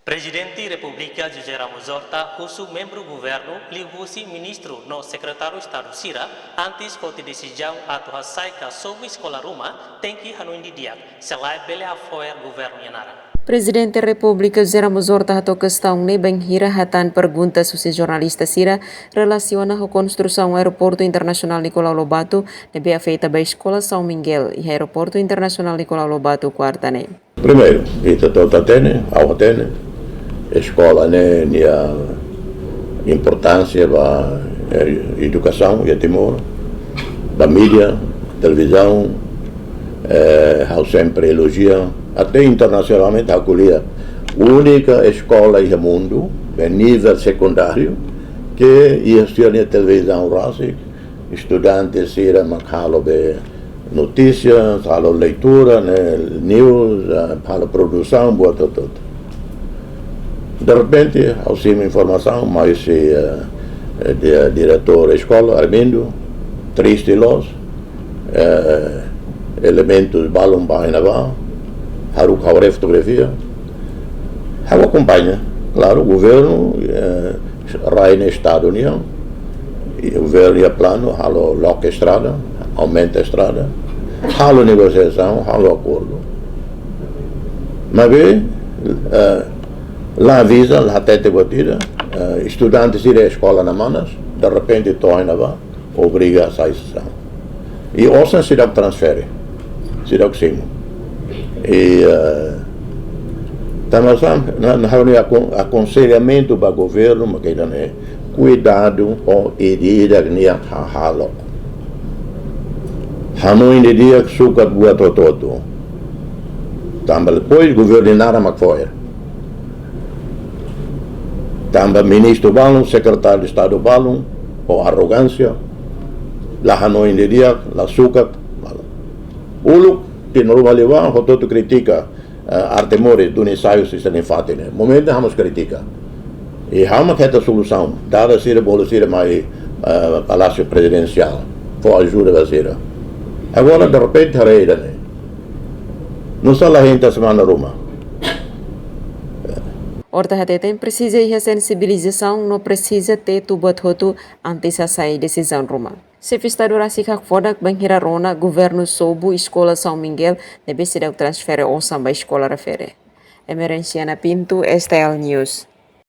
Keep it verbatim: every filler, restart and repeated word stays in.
Prezidente Repúblika José Ramos Horta husu membru governu liuhusi ministru no sekretáriu Estadu sira antes foti desizaun atu hasai ka sobu eskola ruma tenke hanoin didi'ak, se lae bele hafo'er governu nia naran. Prezidente Repúblika José Ramos Horta hato'o kestaun ne'e bainhira hatán perguntas husi jornalista sira relasiona ho konstrusaun Aeroportu Internasionál Nicolau Lobato ne'ebé afeta ba Eskola São Miguel iha Aeroportu Internasionál Nicolau Lobato, kuarta ne'e. Primeiru, ita to'o hatene, ha'u hatene, eskola ne'e nia importánsia ba, eh, edukasaun iha Timor, ba mídia, televizaun, eh, ha'u sempre elojia, até internasionalmente ha'u ko'alia. Únika eskola iha mundu, ba nivel sekundáriu, ke iha sira-nia televizaun rasik, estudante sira mak halo be notísias, halo leitura, ne'e, news, ah, halo produsaun, buat hotu-hotu. De repente, ha'u simu informasaun, mai husi, eh, eh, di-, diretór eskola, Armindo, triste loos, eh, elementus balun bá iha ne'ebá, haruka ha'u haree fotografia, ha'u akompaña. Klaru, governu, eh, rai ne'e Estadu nian, i governu iha planu halo loke estrada, aumenta estrada, halo negosiasaun, halo akordu. Maibé, eh, la aviza, la hatete buat ida, eh, estudante sira eskola na Manas, de repente to'o iha ne'ebá, obriga hasai sesaun. I osan seidauk transfere, seidauk simu. I, eh, tanba sá, na, na ha'u-nia akon-, akonselhamentu ba governu, mak ida-ne'e, kuidadu ho ida-idak nia hahalok. Hanoin didi'ak, sukat buat hotu-hotu. Tanba depois governu nia naran mak fo'er. Tanba ministru balun, sekretáriu Estadu balun, ho arrogánsia, la hanoin didi'ak, la sukat, malu. Uluk, tinan ruma liubá, hotu-hotu kritika, eh, Artemores, duni sai husi sira-nia fatin ne'e. Momentu ha'u mós kritika. I ha'u mak hetan solusaun, dada sira, bolu sira mai, eh, Palásiu Prezidensiál, fó ajuda ba sira. Agora, de repente, haree ida-ne'e. Nusá la hein tiha semana ruma. Horta hateten presiza iha sensibilizasaun no presiza tetu buat hotu antes hasai desizaun ruma. Xefe Estadu rasik hakfodak bainhira rona governu sobu Eskola São Miguel ne'ebé seidauk transfere osan ba eskola refere. Emerenciana Pinto, S T L News.